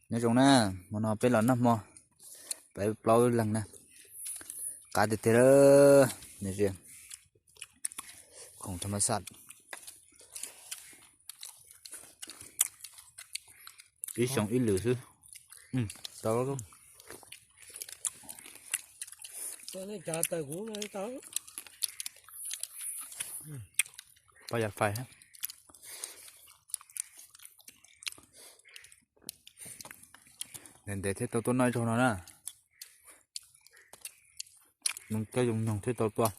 Nyob zoo na, hmo no peb los noj hmo, peb plaub leeg na, qab tiag tiag na, khoom thas mas xaj, ib xyoo ib lwm xwb. Tau. Pab yam fais. Ntev ntev thiaj tau tuaj noj zaug no na. Zoo caij zoo nyoog thiaj tau tuaj.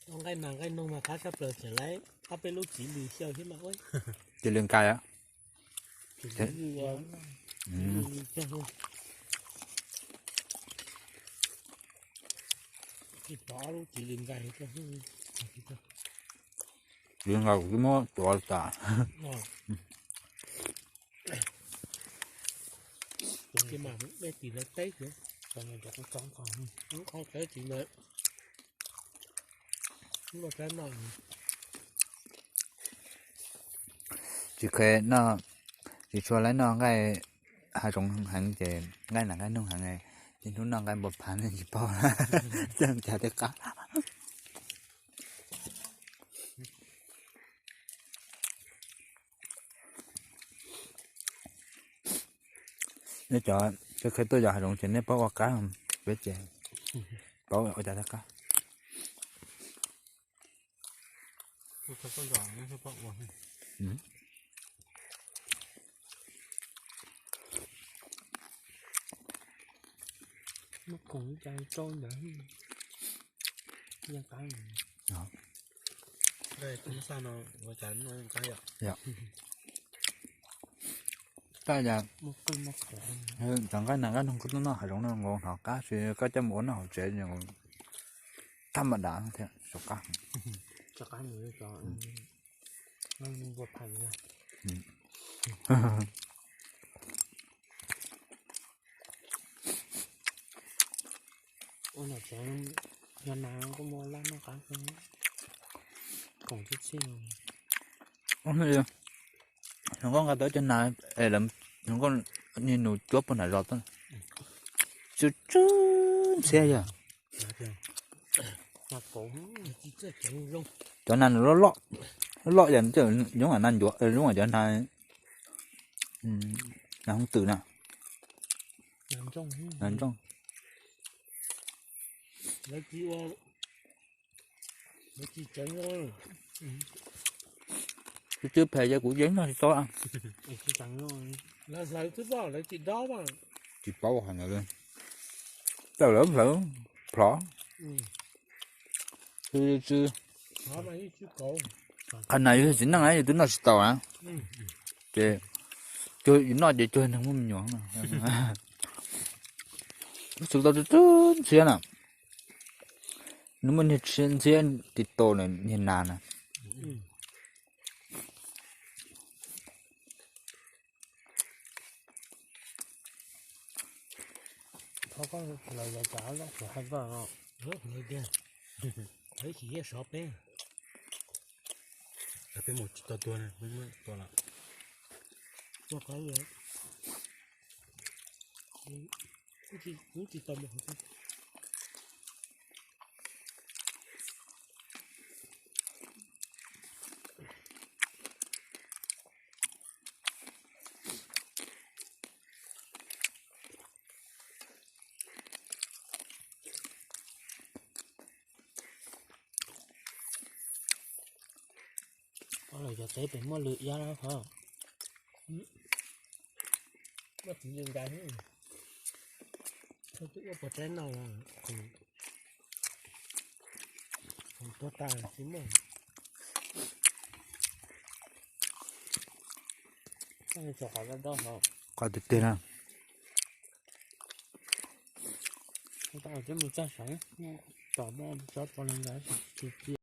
Ua nqaij nas nqaij noog mas qab tshaj plaws tseem laib ob peb lub txiv lws xyaw thiab mas ua. Txiv lws nkaus. Txiv lws nkaus kuv twb muab tuav tas. Tsis kheev noj, tsis tshua laib noj nqaij hav zoov heev ces nqaij nas nqaij noog heev, tib hnub noj nqaij npua phav tsis paub cas thiaj qab. Nej cov kheev tuaj yos hav zoov ces nej paub ua qab, peb ces paub ua cas thiaj qab. Taj yam, cov nqaij nas nqaij noog koj tuaj noj hav zoov no nkaus hnov qab, tsis koj coj mus ua noj hauv tsev thaj ma dav thiab tsis qab. Hnub koj nqa tau cov nas es lawv, hnub koj niag nus cuab puag nram zos tuaj, tsw tsw ntxhiab yog. Cov nas nws loj loj, loj yam yoob nas ncuav, yoob cov nas, nas hooj twm na, nas ntsooj. Tsw tsw phem ces kuv yeej noj tsis tau. Tsis paub hais ntawd li. Tawm lawv hlawv plhov. Tsw tsw. Qhov nas yus yog txiv neej yus twb noj tsis tau na. Ces cuag yus noj ces cuag neeg muaj me nyuam. Tsw tau tsw tsw ntxhiab na. Nws muaj niag ntxhiab ti tus niag nas na. Peb mus tsis tau tua, tua lawm. Lawv cov teb pem muaj lwm iab lawm hov. Muaj txiv lws nkaus, twb ua puas tsaib no, khoom tuag tas tsis muaj. Qhov tiag tiag na. Tsis tau, mus txog saud, tom tsob pos li ntawd tsis txias.